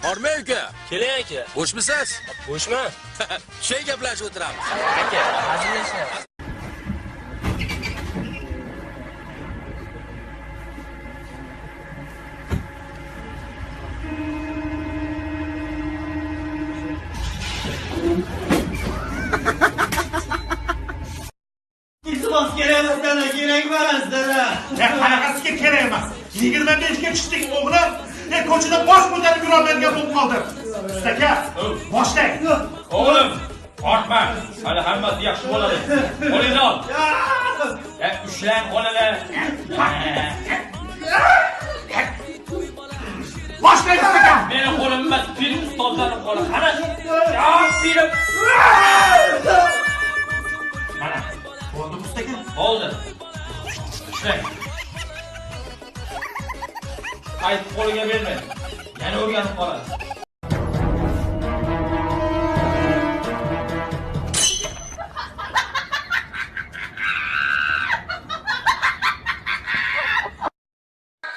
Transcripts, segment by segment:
Hormang uka. Keling aka. Bo'shmisiz? Bo'shman. Shay gaplashib o'tiramiz. Aka, hazillashyapmiz. Iltimos, kerak emas dada, kerak emas dada. Ya qanaqasiga kerak emas? 25 ga chiqdik o'g'lim. Ya ko'chada bosh ko'tarib yurolmaydigan bo'lib qoldim. Ustaka, boshlang. O'g'lim, qo'rqma. Hali hammasi yaxshi bo'ladi. Qo'lingni ol. Ya ushlang qo'lini. Boshlang ustaka. Meni qo'lim emas, film ustozlarning qo'li. Qani? Ya film. Mana, bo'ldi ustaka. Bo'ldi. Ushlang. Qaytib qo'liga bermang. Yana o'rganib qoladi.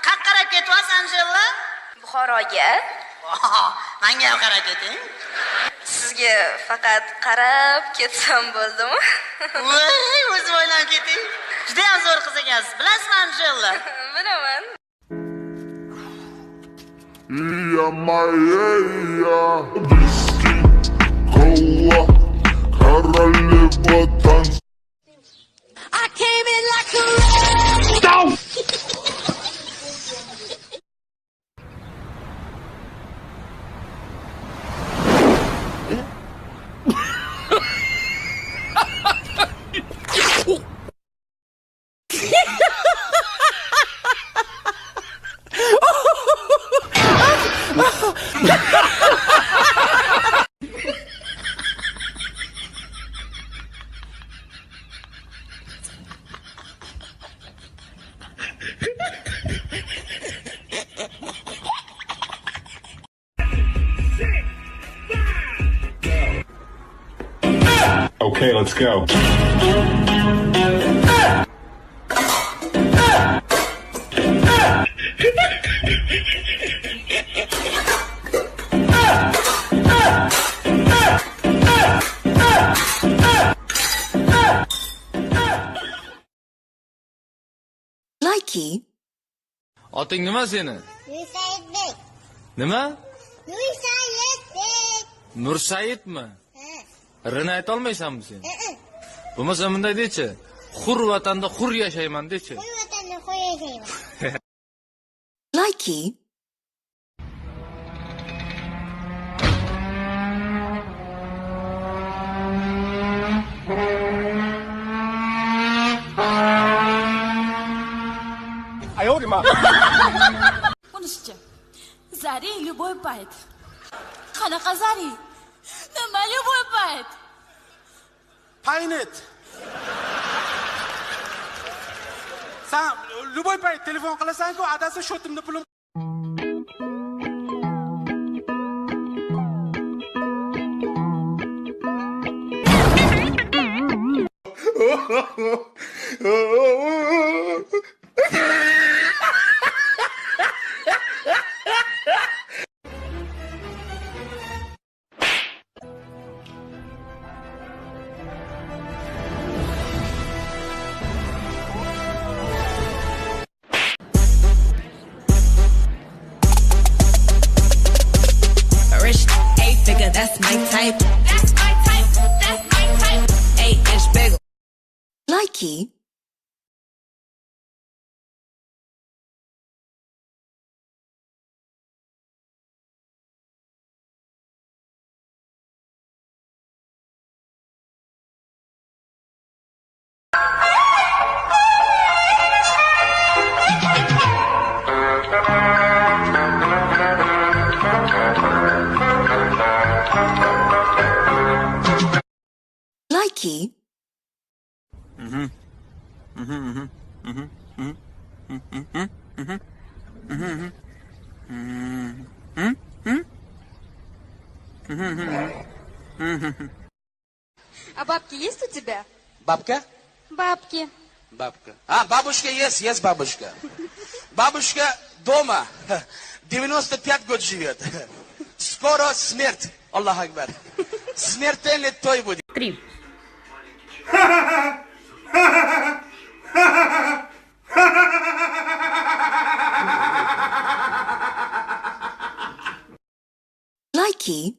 Qayerqa qarab ketyapsiz, Anjela? Buxoroga. Menga ham qarab keting. Sizga faqat qarab ketsam bo'ldimi? Voy, o'zim o'ylanib keting. Juda ham zo'r qiz ekansiz. Bilasizmi, Anjela? Bilaman. Я моя виски, кола, королева танца. I came in like a wrecking. Okay, let's go. Likey. Oting nima seni? Nursaidbek. Nima? Nursaidbek. Nursaidmi? Ha. Rini ayta olmaysanmi sen? Ha. Bo'lmasa bunday dechi. Hur vatanda hur yashayman dechi. Hur vatanda hur yashayman. Likey. Unisichi. Zari любой payt. Qanaqa Zari? Nima любой payt? Paynet. San любой payt telefon qilasan-ku, adasi shotimda pulim. Rich eight figure, that's my type. That's my type. That's my type. 8-inch bagel. Likey. Likey. А бабки есть у тебя? Бабка? Бабки. Бабка. А, бабушка есть, есть бабушка. Бабушка дома. 95 год живет. Скоро смерть. Allohu akbar. Смертельный to'y будет. Три. Likey.